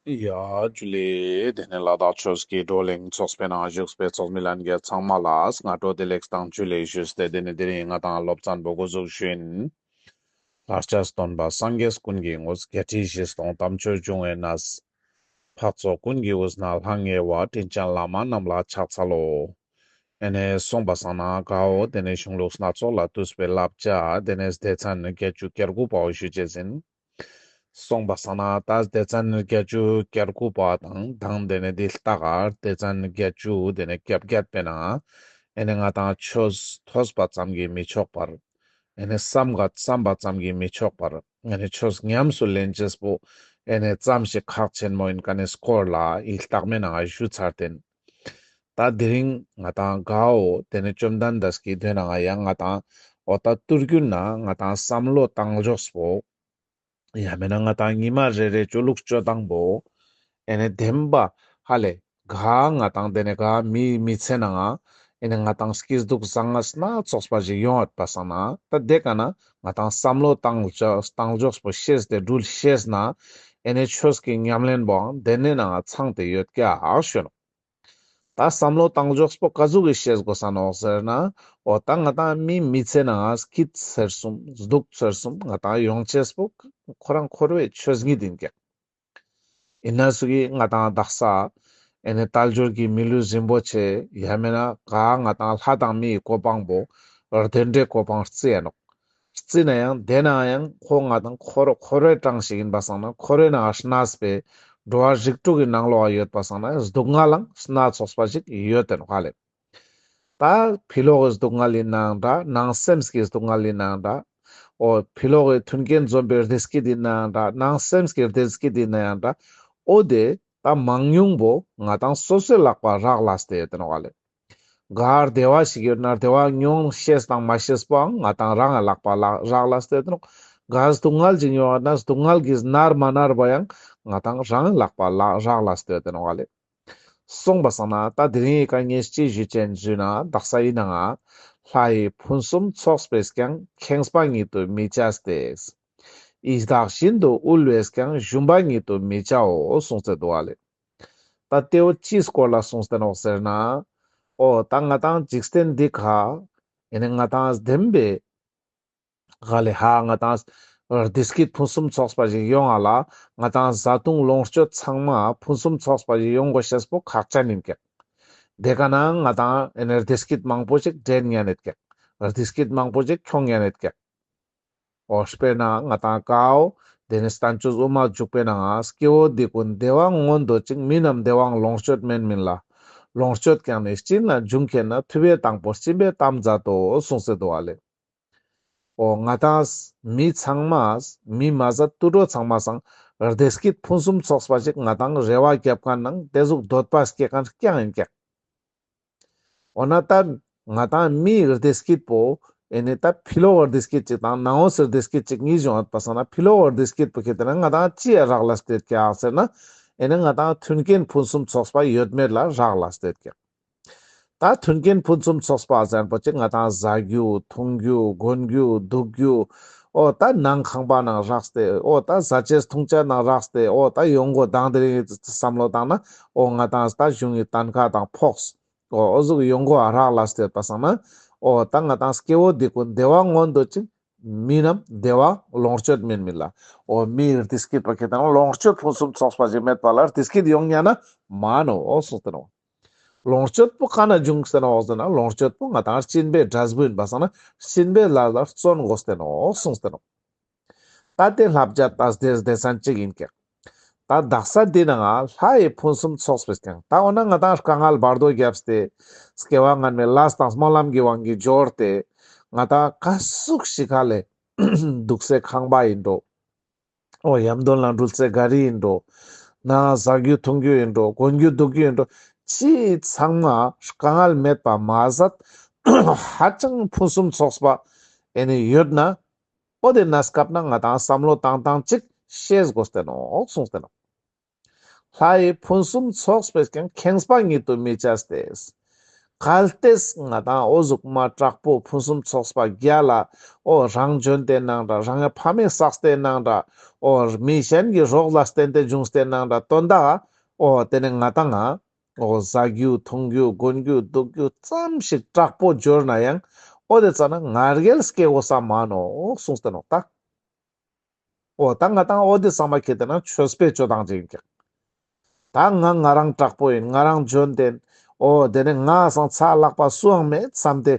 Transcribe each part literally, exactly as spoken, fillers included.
ཡ་ཇུ་ལེ། དེ་ནས་ལ་དྭགས་ཆོས་ཀྱི་བགྲོ་གླེང་ཚོགས་པའི་ནང་བཞུགས་པའི་ཚོགས་མི་ལྷན་རྒྱས་ཚང་མ་ལ་སྔ་དྲོ་བདེ་ལེགས་དང་ཇུ་ལེ་ཞུས་ཏེ། དེ་ནས་དེ་རིང་ང་ཏང་སློབ་ཚན་པོ་འགོ་འཛུགས་ཞུ་ཡིན། ལྷར་བཅས་སྟོན་པ་སངས་རྒྱས་ཀུན་གྱི་དངོས། བརྒྱད་ཁྲི་བཞི་སྟོང་དམ་ཆོས་འབྱུང་བའི་གནས། འཕགས་ཚོགས་ཀུན་གྱི་དབུས་ན་ལྷང་ངེ་བ། དྲིན་ཅན་བླ་མ་རྣམས་ལ་ཕྱག་འཚལ་ལོ། ཨེ་ནས་སོང་པ་སང་ན་གའོ་དེ་ནས་གཞུང་ལུགས་སྣ་ཚོགས་ལས་བཏུས་པའི་བསླབ་བྱ་དེ་ནས་སྡེ་ཚན་བརྒྱད་ཅུ་གྱ་དགུ་པའོ་ཞུ་ཅེས་ཡིན། སོང་པ་སང་ན་ད་སྡེ་ཚན་བརྒྱད་ཅུ་གྱ་དགུ་པ་དང་དང་དེ་ནས་འདི་ལྟ་ག་སྡེ་ཚན་བརྒྱད་ཅུ་དེ་ནས་གྱ་བརྒྱད་པའི་ནང་ཨེ་ནས་ང་ཏང་ཆོས་ཐོས་པ་ཙམ་གྱིས་མི་ཆོག་པར། ཨེ་ནས་བསམ་ག་བསམ་པ་ཙམ་གྱིས་མི་ཆོག་པར། ཨེ་ནས་ཆོས་ཉམས་སུ་ལེན་ཅེས་པོ་ཨེ་ནས་ཙམ་ཞིག་ཁག་ཆེན་མོ་ཡིན་མཁན་ནི་སྐོར་ལ་ཡི་ལྟག་མའི་ནང་ཞུ་ཚར་ཏེ་ཡིན། ད་དེ་རིང་ང་ཏང་གའོ་དེ་ནས་བཅོམ་ལྡན་འདས་ཀྱི་མདུན་ན་ཡང་ང་ཏང་འོ་ད་ཏུར་རྒྱུན་ན་ང་ཏང་བསམ་བློ་བཏང་ཕྱོགས་པོ། ཡང་མེད་ན་ང་ཏང་ཉི་མ་རེ་རེ་ཅོ་ལུགས་ཅོ་སྟངས་པོ། ཨེ་ནས་བདེན་པ་ཧ་ལས་ག་ང་ཏང་དེ་ནས་ག་མིའི་མི་ཚེ་ནང་ཨེ་ནས་ང་ཏང་སྐྱིད་སྡུག་བཟང་ངན་སྣ་ཚོགས་པ་ཞིག་ཡོང་ཡོད་པ་སང་ན་ད་དེ་ཀ་ན་ང་ཏང་བསམ་བློ་བཏང་ཕྱོགས་བཏང་ཕྱོགས་པོ་ཤེས་ཏེ་འགྲུལ་ཤེས་ན་ཨེ་ནས་ཆོས་ཀྱི་ཉམས་ལེན་པོའང་དེ་ནས་ནང་ཚང་སྟེ་ཡོད་ཀྱག་ཞུ་ནོག། ད་བསམ་བློ་བཏང་ཕྱོགས་པོ་ག་ཟུག་གི་ཤེས་དགོས་ས་ནོག་ཟེར་ན། འོ་ད་ང་ཏང་མིའི་མི་ཚེ་ནང་སྐྱིད་ཟེར་གསུམ་སྡུག་ཟེར་གསུམ་ང་ཏང་ཡོང་ཅེས་པོ་ཁོ་རང་འཁོར་བའི་ཆོས་ཉིད་ཡིན་ཀྱག། ཡིན་ན་སུ་གི་ང་ཏང་དག་ས་ཨེ་ནས་དལ་འབྱོར་གྱི་མི་ལུས་རིན་པོ་ཆེ་ཡང་མེད་ན་ག་ང་ཏང་ལྷ་དང་མིའི་གོ་འཕང་པོ་རྟེན་འབྲེལ་གོ་འཕང་རྩི་ཡ་ནོག། རྩི་ན་ཡང་དེ་ན་ཡང་ཁོ་ང་ཏང་འཁོར་འཁོར་བའི་གྲངས་ཤིག་ཡིན་པ་སང་ན་འཁོར་བའི་ནང་གནས་པའི་འགྲོ་བ་རིགས་དྲུག་གི་ནང་ལོགས་ཡོད་པ་སང་ན་སྡུག་བསྔལ་ལའང་སྣ་ཚོགས་པ་ཞིག་ཡོད་དེ་ནོག་ཧ་ལེ། ད་ཕྱི་ལོགས་ཀྱི་སྡུག་བསྔལ་ཡིན་ནའང་འདྲ། ནང་སེམས་ཀྱི་སྡུག་བསྔལ་ཡིན་ནའང་འདྲ། འོ་ཕྱི་ལོགས་ཀྱི་མཐུན་རྐྱེན་འཛོམས་པའི་བདེ་སྐྱིད་ཡིན་ནའང་འདྲ། ནང་སེམས་ཀྱི་བདེ་སྐྱིད་ཡིན་ནའང་འདྲ། འོ་དེ་ད་མང་ཉུང་པོ་ང་ཏང་སོ་སོའི་ལག་པ་རག་ལས་ཏེ་ཡོད་དེ་ནོག་ཧ་ལེ། ག་བདེ་བ་ཞིག་ཡོད་ན་བདེ་བ་མྱོང་ཤེས་དང་མ་ཤེས་པོའང་ང་ཏང་རང་གི་ལག་པ་ལ་རག་ལས་ཏེ་ཡོད་དེ་ནོག། ག་སྡུག་བསྔལ་ཞིག་མྱོང་ཡོད་ན་སྡུག་བསྔལ་གྱིས་མནར་མ་མནར་བོའང་ང་ཏང་རང་གི་ལག་པ་ལ་རག་ལས་ཏེ་ཡོད་དེ་ནོག་ཧ་ལེ། སོང་པ་སང་ན་ད་དེ་རིང་ངི་ཀ་ངས་ཅི་ཞུ་ཅེས་ཞུ་ན་དག་ས་ཡིན་ནའང་ལྷ་ཡི་ཕུན་སུམ་ཚོགས་པས་ཀྱང་། ཁེངས་པ་ཉིད་དུ་མི་བྱ་སྟེ། ཡི་དྭགས་བཞིན་དུ་དབུལ་བས་ཀྱང་། ཞུམ་པ་ཉིད་དུ་མི་བྱའོ་གསུངས་ཏེ་འདུག་ཧ་ལེ། ད་དེ་བོ་ཅིའི་སྐོར་ལ་གསུངས་ཏེ་ནོག་ཟེར་ན། འོ་ད་ང་ཏང་འཇིག་རྟེན་འདི་ཁ་ཨེ་ནས་ང་ཏང་བདེན་པའི་ག་ལེ་ཧ་ང་ཏང་བདེ་སྐྱིད་ཕུན་སུམ་ཚོགས་པ་ཞིག་ཡོང་ང་ལ་ང་ཏང་བཟའ་བཏུང་ལོངས་སྤྱོད་ཚང་མ་ཕུན་སུམ་ཚོགས་པ་ཞིག་ཡོང་དགོས་ཤེས་པོ་ཁག་ཅན་ཡིན་ཀྱག། དེ་ཀ་ན་ང་ཏང་ཨེ་ནས་བདེ་སྐྱིད་མང་པོ་ཞིག་འདྲེན་ཉན་ཡོད་ཀྱག། བདེ་སྐྱིད་མང་པོ་ཞིག་ཁྱོང་ཉན་ཡོད་ཀྱག། འོ་དཔེར་ན་ང་ཏང་གའོ་དེ་ནས་བསྟན་བཅོས་དབུ་མ་འཇུག་པའི་ནང་སྐྱེ་བོ་འདི་ཀུན་བདེ་བ་མངོན་འདོད་ཅིང་། མི་རྣམས་བདེ་བའང་ལོངས་སྤྱོད་མིན་མིན་ལ། ལོངས་སྤྱོད་ཀྱང་ནི་སྦྱིན་ལ་འབྱུང་མཁྱེན་ན། ཐུབ་པས་དང་པོར་སྦྱིན་པའི་གཏམ་མཛད་དོ་གསུངས་ཏེ་འདུག་ཧ་ལེ། འོ་ང་ཏང་མི་ཚང་མ་མི་མ་ཟད་དུད་འགྲོ་ཚང་མ་སང་བདེ་སྐྱིད་ཕུན་སུམ་ཚོགས་པ་ཞིག་ང་ཏང་རེ་བ་རྒྱབ་མཁན་ནང་དེ་ཟུག་འདོད་པ་སྐྱེ་མཁན་རྐྱང་ཡིན་ཀྱག། འོ་ན་ད་ང་ཏང་མིའི་བདེ་སྐྱིད་པོ་ཨེ་ནས་ད་ཕྱི་ལོགས་བདེ་སྐྱིད་ཅིག་དང་ནང་ངོས་སུ་བདེ་སྐྱིད་ཅིག་གཉིས་བྱུང་ཡོད་པ་སང་ན་ཕྱི་ལོགས་བདེ་སྐྱིད་པོ་ཁྱེད་དེ་ན་ང་ཏང་ཅི་ཡ་རག་ལས་ཏེ་ཡོད་ཀྱག་ཟེར་ན་ཨེ་ནས་ང་ཏང་མཐུན་རྐྱེན་ཕུན་སུམ་ཚོགས་པ་ཡོད་མེད་ལ་རག་ལས་ཏེ་ཡོད་ཀྱག། ད་མཐུན་རྐྱེན་ཕུན་སུམ་ཚོགས་པ་ཟེར་པོ་ཅིག་ང་ཏང་བཟའ་རྒྱུ་འཐུང་རྒྱུ་གོན་རྒྱུ་འདུག་རྒྱུ། འོ་ད་ནང་ཁང་པ་ནང་རགས་ཏེ་འོ་ད་བཟའ་ཆས་འཐུང་ཆས་ནང་རགས་ཏེ་འོ་ད་ཡོང་སྒོ་དང་དེ་རིང་བསམ་བློ་བཏང་ན་འོ་ང་ཏང་ད་གཞུང་གི་གཏན་ཁ་དང་ཕོགས་འོ་འོ་ཟུག་ཡོང་སྒོ་རག་ལས་ཏེ་ཡོད་པ་སང་ན་འོ་ད་ང་ཏང་སྐྱེ་བོ་འདི་ཀུན་བདེ་བ་མངོན་འདོད་ཅིང་། མི་རྣམས་བདེ་བ་ལོངས་སྤྱོད་མིན་མིན་ལ། འོ་མིའི་བདེ་སྐྱིད་པོ་ཁྱེད་དེ་ན་ལོངས་སྤྱོད་ཕུན་སུམ་ཚོགས་པ་ཞིག་མེད་པ་ལ་བདེ་སྐྱིད་ཡོང་ཉན་ན་མ་ནོག་གསུངས་ཏེ་ནོག། ལོངས་སྤྱོད་པོ་ག་ན་འབྱུང་སྟེ་ནོག་ཟེར་ན་ལོངས་སྤྱོད་པོ་ང་ཏང་སྦྱིན་པའི་འབྲས་བུ་ཡིན་པ་སང་ན་སྦྱིན་པའི་ལས་ལ་བརྩོན་དགོས་ཏེ་ནོག་གསུངས་ཏེ་ནོག། ད་དེ་བསླབ་བྱ་ད་སྡེ་སྡེ་ཚན་གཅིག་ཡིན་ཀྱག། ད་དག་ས་འདི་ནང་ལྷ་ཡི་ཕུན་སུམ་ཚོགས་པས་ཀྱང་ད་འོ་ན་ང་ཏང་དཀའ་ངལ་བར་དོ་བརྒྱབ་སྟེ་སྐྱེ་བ་སྔན་མའི་ལས་དང་སྨོན་ལམ་གྱི་དབང་གིས་འབྱོར་ཏེ་ང་ཏང་ག་ཟུག་ཞིག་ག་ལེ་འདུག་སའི་ཁང་པ་ཡིན་འགྲོ། འོ་ཡམ་དོན་ལ་འགྲུལ་སའི་ག་རི་ཡིན་འགྲོ། ནང་བཟའ་རྒྱུ་འཐུང་རྒྱུ་ཡིན་འགྲོ་གོན་རྒྱུ་འདུག་རྒྱུ་ཡིན་འགྲོ་ཅི་ཚང་མ་དཀའ་ངལ་མེད་པ་མ་ཟད་ཧ་ཅང་ཕུན་སུམ་ཚོགས་པ་ཨེ་ནི་ཡོད་ན་འོ་དེ་ན་སྐབས་ན་ང་ཏང་བསམ་བློ་བཏང་སྟངས་ཅིག་ཤེས་དགོས་ཏེ་ནོག་གསུངས་ཏེ་ནོག། ལྷ་ཡི་ཕུན་སུམ་ཚོགས་པས་ཀྱང་། ཁེངས་པ་ཉིད་དུ་མི་བྱ་སྟེ། གལ་ཏེ་ང་དང་འོ་ཟུག་མ་དྲག་པོ་ཕུན་སུམ་ཚོགས་པ་རྒྱལ་ལ་འོ་རང་འཇོན་ཏེ་ནང་འདྲ་རང་ཡ་ཕ་མའི་བསགས་ཏེ་ནང་འདྲ་འོ་མི་གཞན་གྱི་རོགས་ལ་བརྟེན་ཏེ་བྱུང་སྟེ་ནང་འདྲ་དོན་དག་འོ་དེ་ནི་ང་དང་ང་འོ་ཟ་རྒྱུ་འཐུང་རྒྱུ་གོན་རྒྱུ་འདུག་རྒྱུ་ཙམ་ཞིག་དྲག་པོ་འབྱོར་ན་ཡང་འོ་དེ་ཙ་ན་ང་རྒྱལ་སྐྱེ་དགོས་ས་མ་ནོག་གསུངས་ཏེ་ནོག་ད། འོ་ད་ང་དང་འོ་དེ་ཚང་མ་ཁྱེད་དེ་ན་ཆོས་པའི་སྤྱོད་སྟངས་ཅིག་ཡིན་ཀྱག་ད་ང་ང་རང་དྲག་པོ་ཡིན། ང་རང་འཇོན་ཏེ་ཡིན། འོ་དེ་ནི་ང་སང་ཚ་ལག་པ་སུའང་མེད་བསམ་སྟེ།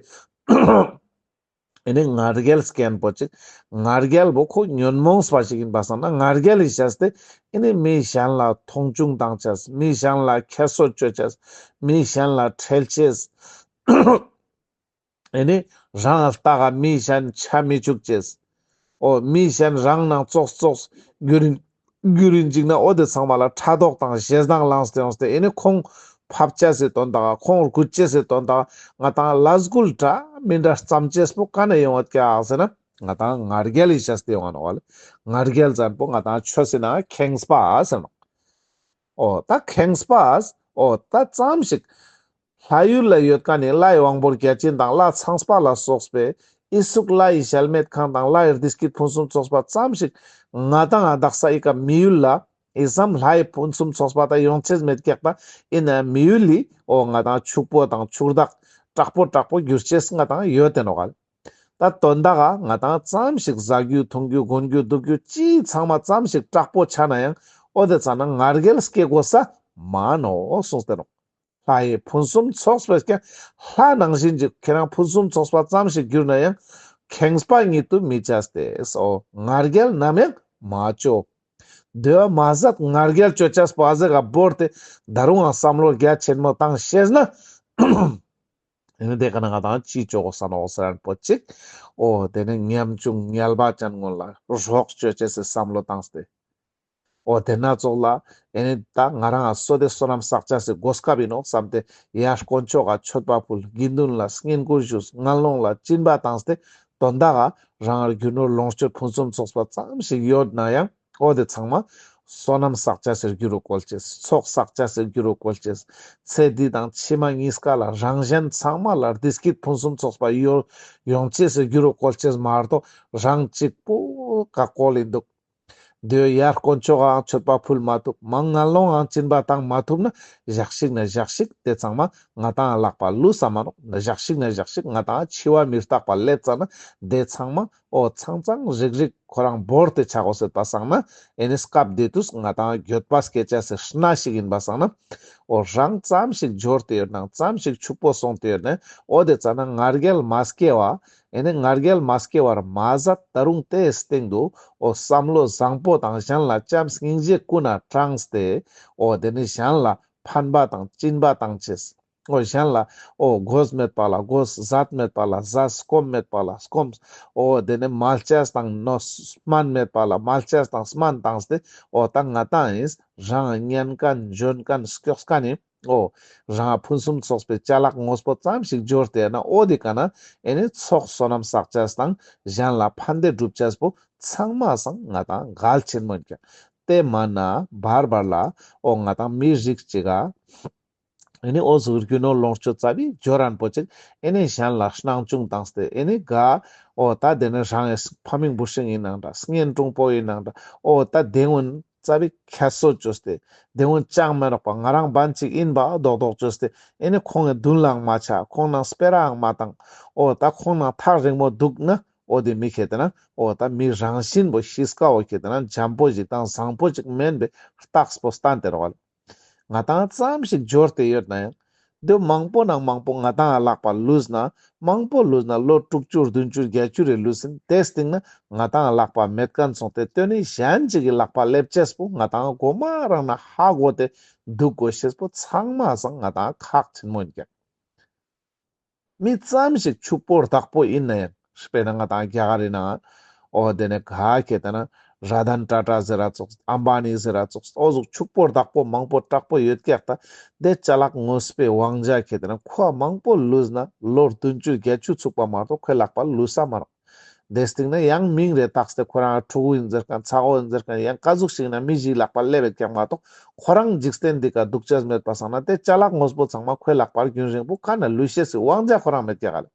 ཨེ་ནི་ང་རྒྱལ་སྐྱེན་པོ་ཅིག་ང་རྒྱལ་པོ་ཁོ་ཉོན་མོངས་པ་ཞིག་ཡིན་པ་སང་ན་ང་རྒྱལ་ཡིན་ཤས་ཏེ། ཨེ་ནི་མི་གཞན་ལ་མཐོང་ཆུང་བཏང་ཅེས། མི་གཞན་ལ་ཁྱད་གསོད་བཅོ་ཅེས། མི་གཞན་ལ་ཁྲེལ་ཅེས། ཨེ་ནི་རང་ལྟ་ག་མི་གཞན་ཆ་མི་བཅུག་ཅེས། འོ་མི་གཞན་རང་ནང་ཙོགས་ཙོགས་རྒྱུ་རིན་རྒྱུ་རིན་ཅིག་ན་འོ་དེ་ཚང་མ་ལ་ཕྲག་དོག་དང་ཞེ་སྡང་ལངས་ཏེ་ཡོངས་ཏེ་ཨེ་ནི་ཁོང་ཕབ་ཅེས་སི་དོན་དག་ག་ཁོང་རྒུད་ཅེས་སི་དོན་དག་ག་ང་དང་ལས་འགུལ་འདྲ་མི་འདྲ་བརྩམ་ཅེས་པོ་ག་ནས་ཡོང་བ་ཀྱག་ཟེར་ན་ང་དང་ང་རྒྱལ་ཡིན་ཤས་ཏེ་ཡོང་བ་ནོག་བ་ལེ། ང་རྒྱལ་ཙམ་པོ་ང་དང་ཆོས་སི་ནང་ཁེངས་པ་ཟེར་ནོག་འོ་ད་ཁེངས་པ། འོ་ད་ཙམ་ཞིག་ལྷ་ཡུལ་ལ་ཡོད་མཁན་ནི་ལྷའི་དབང་པོ་བརྒྱ་བྱིན་དང་ལྷ་ཚངས་པ་ལ་སོགས་པའི་ཨི་སུག་ལྷའི་གཞལ་མེད་ཁང་དང་ལྷའི་བདེ་སྐྱིད་ཕུན་སུམ་ཚོགས་པ་ཙམ་ཞིག་ང་དང་ང་དག་ས་ཨི་ཀ་མི་ཡུལ་ལ་ཨི་ཙམ་ལྷའི་ཕུན་སུམ་ཚོགས་པ་ད་ཡོང་ཅེས་མེད་ཀྱག་ད། ཨིན་ན་མི་ཡུལ་ལི་འོ་ང་དང་ཕྱུག་པོ་དང་ཕྱུག་བདག་དྲག་པོ་དྲག་པོ་འགྱུར་ཅེས་ང་དང་ཡོད་དེ་ནོག་ག་ལེ། ད་དོན་དག་ག་ང་དང་ཙམ་ཞིག་ཟ་རྒྱུ་འཐུང་རྒྱུ་གོན་རྒྱུ་འདུག་རྒྱུ་ཅི་ཚང་མ་ཙམ་ཞིག་དྲག་པོ་ཆ་ན་ཡང་འོ་དེ་ཙ་ན་ང་རྒྱལ་སྐྱེ་དགོས་ས་མ་ནོག་གསུངས་ཏེ་ནོག་ལྷའི་ཕུན་སུམ་ཚོགས་པའི་ཀྱང་ལྷ་ནང་བཞིན་ཅིག་ཁྱེད་རང་ཕུན་སུམ་ཚོགས་པ་ཙམ་ཞིག་གྱུར་ན་ཡང་ཁེངས་པ་ཉིད་དུ་མི་བྱ་སྟེ་སོ། ང་རྒྱལ་ནམ་ཡང་མ་བཅོ། དེ་བ་མ་ཟད་ང་རྒྱལ་བཅོ་ཅེས་པོ་ཨ་ཟེ་ག་བོར་ཏེ་ད་རུང་ང་བསམ་བློ་རྒྱ་ཆེན་མོ་བཏང་ཤེས་ན། ཨེ་ནི་དེ་ཀ་ན་ང་དང་ཅི་བཅོ་དགོས་ས་ནོག་ཟེར་མཁན་པོ་ཅིག་འོ་དེ་ནི་ཉམ་ཆུང་ངལ་བ་ཅན་ཀུན་ལ་རོགས་བཅོ་ཅེས་སི་བསམ་བློ་བཏང་སྟེ། འོ་དེ་ན་ཙོགས་ལ་ཨེ་ནི་ད་ང་རང་ང་བསོད་བདེ་བསོད་ནམས་བསགས་ཅེས་སི་གོ་སྐབས་ཡིན་ནོག་བསམ་སྟེ་ཡར་དཀོན་མཆོག་ག་མཆོད་པ་ཕུལ། དགེ་འདུན་ལ་བསྙེན་བཀུར་ཞུས། ངན་སློང་ལ་སྦྱིན་པ་བཏང་སྟེ་དོན་དག་ག་རང་ང་རྒྱུ་ནོར་ལོངས་སྤྱོད་ཕུན་སུམ་ཚོགས་པ་ཙམ་ཞིག་ཡོད་ན་ཡང་འོ་དེ་ཚང་མ་བསོད་ནམས་བསགས་ཅེས་སི་རྒྱུ་རུ་བཀོལ་ཅེས། ཚོགས་བསགས་ཅེས་སི་རྒྱུ་རུ་བཀོལ་ཅེས། ཚེ་འདི་དང་ཕྱི་མ་གཉིས་ཀ་ལ་རང་གཞན་ཚང་མ་ལ་བདེ་སྐྱིད་ཕུན་སུམ་ཚོགས་པ་ཡོ་ཡོང་ཅེས་སི་རྒྱུ་རུ་བཀོལ་ཅེས་མ་གཏོགས་རང་གཅིག་པོ་ག་བཀོལ་ཡིན་འདུག་དེ་ཡར་དཀོན་མཆོག་གའང་མཆོད་པ་ཕུལ་མ་ཐུབ། མར་ངན་སློང་ངའང་སྦྱིན་པ་བཏང་མ་ཐུབ་ན་ཞག་ཞིག་ན་ཞག་ཞིག་དེ་ཚང་མ་ང་དང་ལག་པ་ལུས་ས་མ་ནོག་ཞག་ཞིག་ན་ཞག་ཞིག་ང་དང་འཆི་བ་མི་རྟག་པ་སླེབས་ཙ་ན་དེ་ཚང་མ་འོ་ཚང་ཚང་རིག་རིག་ཁོ་རང་བོར་ཏེ་ཆ་དགོས་ཟེར་པ་སང་ན་ཨེ་ནི་སྐབས་དེ་དུས་ང་དང་འགྱོད་པ་སྐྱེ་ཅེས་སི་གནས་ཤིག་ཡིན་པ་སང་ན་འོ་རང་ཙམ་ཞིག་འབྱོར་ཏེ་ཡོད་ནའང་ཙམ་ཞིག་ཕྱུག་པོ་སོང་སྟེ་ཡོད་ན་འོ་དེ་ཙ་ན་ང་རྒྱལ་མ་སྐྱེ་བ། ཨེ་ནི་ང་རྒྱལ་མ་སྐྱེ་བར་མ་ཟད་ད་རུང་དེའི་སྟེང་དུ་འོ་བསམ་བློ་བཟང་པོ་དང་གཞན་ལ་བྱམས་སྙིང་རྗེ་ཀུན་ནས་དྲངས་ཏེ་འོ་དེ་ནི་གཞན་ལ་ཕན་པ་དང་སྦྱིན་པ་བཏང་ཅེས། འོ་གཞན་ལ་འོ་གོས་མེད་པ་ལ་གོས། ཟས་མེད་པ་ལ་ཟས། སྐོམ་མེད་པ་ལ་སྐོམ། འོ་དེ་ནི་མལ་ཆས་དང་ནོ་སྨན་མེད་པ་ལ་མལ་ཆས་དང་སྨན་བཏང་སྟེ་འོ་ད་ང་དང་ཨིན་རང་ཉན་མཁན་འཇོན་མཁན་སྐྱོགས་མཁན་ནི་འོ་རང་ཕུན་སུམ་ཚོགས་པའི་ཅ་ལག་དངོས་པོ་ཙམ་ཞིག་འབྱོར་ཏེ་ན་འོ་དེ་ཀ་ན་ཨེ་ནི་ཚོགས་བསོད་ནམས་བསགས་ཅེས་དང་གཞན་ལ་ཕན་བདེ་སྒྲུབ་ཅེས་པོ་ཚང་མ་སང་ང་དང་གལ་ཆེན་མོ་ཡིན་ཀྱག་དེ་མན་ན་བར་བར་ལ་འོ་ང་དང་མི་རིགས་གཅིག་ག་ཨེ་ནི་འོ་ཟུག་རྒྱུ་ནོར་ལོངས་སྤྱོད་རྩ་བའི་འབྱོར་རན་པོ་ཅིག་ཨེ་ནི་གཞན་ལ་སྣང་ཆུང་བཏང་སྟེ་ཨེ་ནི་ག་འོ་ད་དེ་ནི་རང་ངི་ཕ་མིང་བུ་སྲིང་ཡིན་ནང་འདྲ། གཉེན་དྲུང་པོ་ཡིན་ནང་འདྲ། འོ་ད་དེ་ཀུན་རྩ་བའི་ཁྱད་གསོད་བཅོས་ཏེ་དེ་ཀུན་ཅང་མི་རོགས་པ་ང་རང་བན་ཅིག་ཡིན་པ་རྡོག་རྡོག་བཅོས་ཏེ་ཨེ་ནི་ཁོང་ངི་མདུན་ལའང་མ་ཆ། ཁོང་ནང་སྤེ་རའང་མ་བཏང་། འོ་ད་ཁོང་ནང་ཐག་རིང་མོ་འདུག་ན་འོ་དེ་མི་ཁེ་ཏེ་ན་འོ་ད་མི་རང་བཞིན་པོ་གཤིས་ཀ་འོ་ཁེ་ཏེ་ན་འཇམ་པོ་ཞིག་དང་བཟང་པོ་ཞིག་མེན་པའི་རྟགས་པོ་སྟན་ཏེ་རོགས། ང་དང་ཙམ་ཞིག་འབྱོར་ཏེ་ཡོད་ན་ཡང་དེ་མང་པོ་ནང་མང་པོ་ང་དང་ལག་པ་ལུས་ན་མང་པོ་ལུས་ན་ལོ་དྲུག་ཅུ་བདུན་ཅུ་བརྒྱད་ཅུ་རེ་ལུས་ཟིན་དེ་སྟིང་ན་ང་དང་ལག་པ་མེད་མཁན་སོང་སྟེ་དོན་ནི་གཞན་ཅིག་གི་ལག་པ་སླེབས་ཅེས་པོ་ང་དང་གོ་མ་རང་ན་ཧ་གོ་སྟེ་འདུག་དགོས་ཤེས་པོ་ཚང་མ་སང་ང་དང་ཁག་ཆེན་མོ་ཡིན་ཀྱག་མི་ཙམ་ཞིག་ཕྱུག་པོ་བདག་པོ་ཡིན་ན་ཡང་། དཔེར་ན་ང་དང་རྒྱ་གར་རི་ནང་འོ་དེ་ནས་ག་ཁེ་ཏེ་ན་ར་ཏན་ཊ་ཊ་ཟེར་ར་ཙོགས། ཨམ་བ་ནི་ཟེར་ར་ཙོགས། འོ་ཟུག་ཕྱུག་པོ་བདག་པོ་མང་པོ་དྲག་པོ་ཡོད་ཀྱག་ད། དེ་ཅ་ལག་དངོས་པོའི་དབང་ཆ་ཁེ་ཏེ་ན་ཁོ་མང་པོ་ལུས་ན་ལོ་བདུན་ཅུ་བརྒྱད་ཅུ་ཚུགས་པ་མ་གཏོགས་ཁོའི་ལག་པ་ལུས་ས་མ་རག་དེ་སྟིང་ན་ཡང་མིང་རེ་བཏགས་ཏེ་ཁོ་རང་ཕྲུ་གུ་ཡིན་ཟེར་མཁན་ཚ་བོ་ཡིན་ཟེར་མཁན་ཡང་ག་ཟུག་ཞིག་ན་མི་ཞིག་ལག་པ་སླེབས་ཡོད་ཀྱག་མ་གཏོགས་ཁོ་རང་འཇིག་རྟེན་འདི་ཀ་འདུག་ཅེས་མེད་པ་སང་ན་དེ་ཅ་ལག་དངོས་པོ་ཚང་མ་ཁོའི་ལག་པར་རྒྱུན་རིང་པོ་ཁ་ན་ལུས་ཤེས་སི་དབང་ཆ་ཁོ་རང་མེད་ཀྱག་ལེ།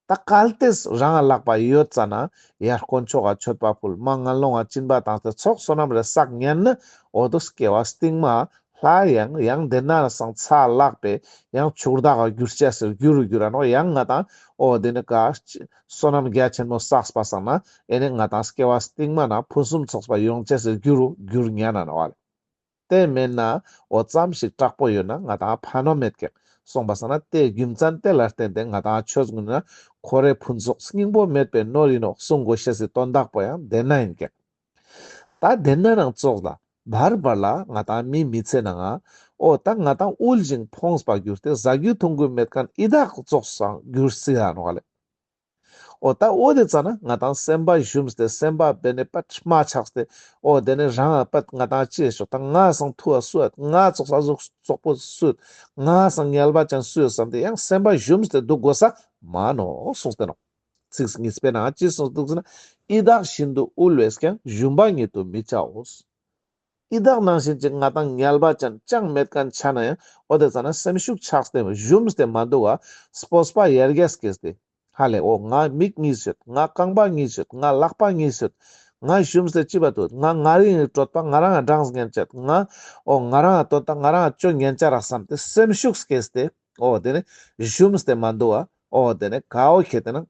ད་གལ་ཏེ་རང་ལག་པ་ཡོད་ཙ་ན་ཡར་དཀོན་མཆོག་ག་མཆོད་པ་ཕུལ། མར་ངན་སློང་ང་སྦྱིན་པ་བཏང་སྟེ་ཚོགས་བསོད་ནམས་རེ་བསགས་ཉན་ན་འོ་དོ་སྐྱེ་བ་སྟིང་མ་ལྷ་ཡང་ཡང་དེ་ན་སང་ཚ་ལག་པའི་ཡང་ཕྱུག་བདག་ག་འགྱུར་ཅེས་སི་རྒྱུ་རུ་འགྱུར་ར་ནོག། ཡང་ང་དང་འོ་དེ་ནི་ག་བསོད་ནམས་རྒྱ་ཆེན་མོ་བསགས་པ་སང་ན་ཨེ་ནི་ང་དང་སྐྱེ་བ་སྟིང་མ་ན་ཕུན་སུམ་ཚོགས་པ་ཡོང་ཅེས་སི་རྒྱུ་རུ་འགྱུར་ཉན་ན་ནོག་ལེ། དེ་མེད་ན་འོ་ཙམ་ཞིག་དྲག་པོ་ཡོད་ན་ང་དང་ཕན་ནོ་མེད་ཀྱག། སོང་པ་སང་ན་དེ་རྒྱུ་མཚན་དེ་ལ་བརྟེན་ཏེ་ང་དང་ཆོས་ཀུན་ན་འཁོར་བའི་ཕུན་ཚོགས་སྙིང་པོ་མེད་པའི་ནོར་ཡིན་ནོག་གསུང་དགོས་ཤེས་སི་དོན་དག་པོ་ཡང་དེ་ན་ཡིན་ཀྱག། ད་དེ་ན་ནང་ཙོགས་ལ་བར་བར་ལ་ང་དང་མིའི་མི་ཚེ་ནང་ང་འོ་ད་ང་དང་དབུལ་ཞིང་ཕོངས་པ་གྱུར་ཏེ་ཟ་རྒྱུ་འཐུང་རྒྱུ་མེད་མཁན་ཡི་དྭགས་ཙོགས་སང་གྱུར་སྲིད་ཡ་ནོག་ལེ། འོ་ད་འོ་དེ་ཙ་ན་ང་དང་སེམས་པ་ཞུམས་ཏེ་སེམས་པ་བེ་ནེ་པད་མ་ཆགས་ཏེ་འོ་དེ་ནི་རང་ང་པད་ང་དང་ཅི་ཞོག་ད་ང་སང་ཐུ་བ་སུ་ཡ་ང་ཙོགས་ཨ་ཟུག་ཙོག་པོ་སུ་ང་སང་ངལ་བ་ཅན་སུ་ཡོད་བསམ་སྟེ་ཡང་སེམས་པ་ཞུམས་ཏེ་འདུག་དགོས་ས་མ་ནོག་གསུངས་ཏེ་ནོག། ཚིག་གཉིས་པའི་ནང་ཅི་གསུངས་འདུག་ཟེར་ན། ཡི་དྭགས་བཞིན་དུ་དབུལ་བས་ཀྱང་། ཞུམ་པ་ཉིད་དུ་མི་བྱའོ། ཡི་དྭགས་ནང་བཞིན་ཅིག་ང་དང་ངལ་བ་ཅན་ཅང་མེད་མཁན་ཆ་ན་ཡང་འོ་དེ་ཙ་ན་སེམས་ཤུགས་ཆགས་ཏེ་ཞུམས་ཏེ་མ་འདུག་ག། སྤོབས་པ་ཡར་རྒྱས་སྐྱེས་ཏེ། ཧ་ལེ་འོ་ང་མིག་གཉིས་ཡོད། ང་རྐང་པ་གཉིས་ཡོད། ང་ལག་པ་གཉིས་ཡོད། ང་ཞུམས་ཏེ་ཅི་བ་འདུག། ང་ང་རང་གི་གྲོད་པ་ང་རང་ང་འགྲངས་ཉན་ཅེས། ང་འོ་ང་རང་ང་དོན་དག་ང་རང་ང་ཅོ་ཉན་ཅེས་རག་བསམ་སྟེ་སེམས་ཤུགས་སྐྱེས་ཏེ་འོ་དེ་ནི་ཞུམས་ཏེ་མ་འདུག་ག། འོ་དེ་ནི་ག་འོ་ཁེ་ཏེ་ན།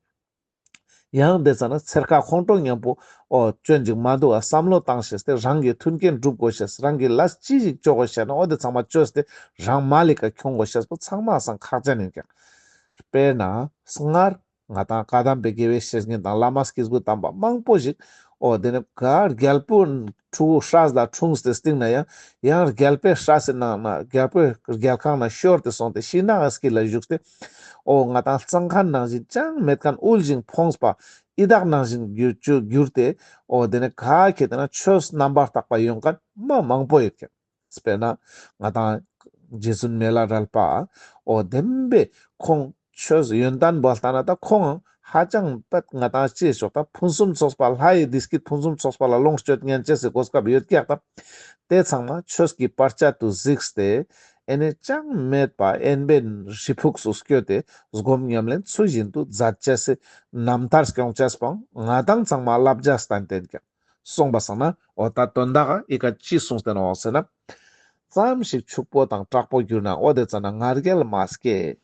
ཡང་དེ་ཙ་ན་ཚེར་ཁ་ཁོང་ཁྲོ་མཉམ་པོ་འོ་སྐྱོན་ཅིག་མ་འདུག་ག། བསམ་བློ་བཏང་ཤེས་ཏེ་རང་གི་མཐུན་རྐྱེན་སྒྲུབ་དགོས་ཤེས་རང་གི་ལས་ཅི་ཞིག་བཅོ་དགོས་ཤེས་ན་འོ་དེ་ཚང་མ་བཅོས་ཏེ་རང་མ་ལི་ཀ་ཁྱོང་དགོས་ཤེས་པོ་ཚང་མ་སང་ཁག་ཅན་ཡིན་ཀྱག། དཔེར་ན་སྔར་ང་དང་བཀའ་གདམས་པའི་དགེ་བའི་བཤེས་གཉེན་དང་བླ་མ་སྐྱེས་བུ་དམ་པ་མང་པོ་ཞིག་འོ་དེ་ནི་ག་རྒྱལ་པོ་ཕྲུ་གུ་སྲས་ལ་འཁྲུངས་ཏེ་སྟིང་ན་ཡང་ཡང་རྒྱལ་པོའི་སྲས་སི་ནང་ན་རྒྱལ་པོའི་རྒྱལ་ཁང་ན་ཤོར་ཏེ་སོང་སྟེ་ཤི་ནག་གི་དཀྱིལ་ལ་བཞུགས་ཏེ། འོ་ང་དང་སྤྱང་ཁན་ནང་བཞིན་ཅང་མེད་མཁན་དབུལ་ཞིང་ཕོངས་པ་ཡི་དྭགས་ནང་བཞིན་གྱུར་གྱུར་ཏེ། འོ་དེ་ནི་ག་ཁེ་ཏེ་ན་ཆོས་རྣམ་པར་དག་པ་ཡོང་མཁན་མ་མང་པོ་ཡོད་ཀྱག། དཔེར་ན་ང་དང་རྗེ་བཙུན་མི་ལ་རས་པ་འོ་བདེན་པའི་ཁོང་ཆོས་ཡོན་ཏན་པོ་ལྟ་ན་ད་ཁོང་ཧ་ཅང་པད་ང་དང་ཅི་ཞོག་ད་ཕུན་སུམ་ཚོགས་པ་ལྷ་ཡི་བདེ་སྐྱིད་ཕུན་སུམ་ཚོགས་པ་ལ་ལོངས་སྤྱོད་ཉན་ཅེས་སི་གོ་སྐབས་ཡོད་ཀྱག་ད། དེ་ཚང་མ་ཆོས་ཀྱི་བར་ཆད་དུ་གཟིགས་ཏེ་ཨེ་ནི་ཅང་མེད་པ་དབེན་པའི་རི་ཕུག་སུ་སྐྱོད་དེ་སྒོམ་ཉམས་ལེན་ཚུལ་བཞིན་དུ་མཛད་ཅེས་སི་རྣམ་ཐར་སྐྱོང་ཅེས་པོ་ང་དང་ཚང་མ་བསླབ་བྱ་སྟན་ཏེ་ཡིན་ཀྱག། སོང་པ་སང་ན་འོ་ད་དོན་དག་ཨི་ཀ་ཅི་གསུངས་ཏེ་ནོག་ཟེར་ན། ཙམ་ཞིག་ཕྱུག་པོ་དང་དྲག་པོ་གྱུར་ན་འོ་དེ་ཙ་ན་ང་རྒྱལ་མ་སྐྱེ།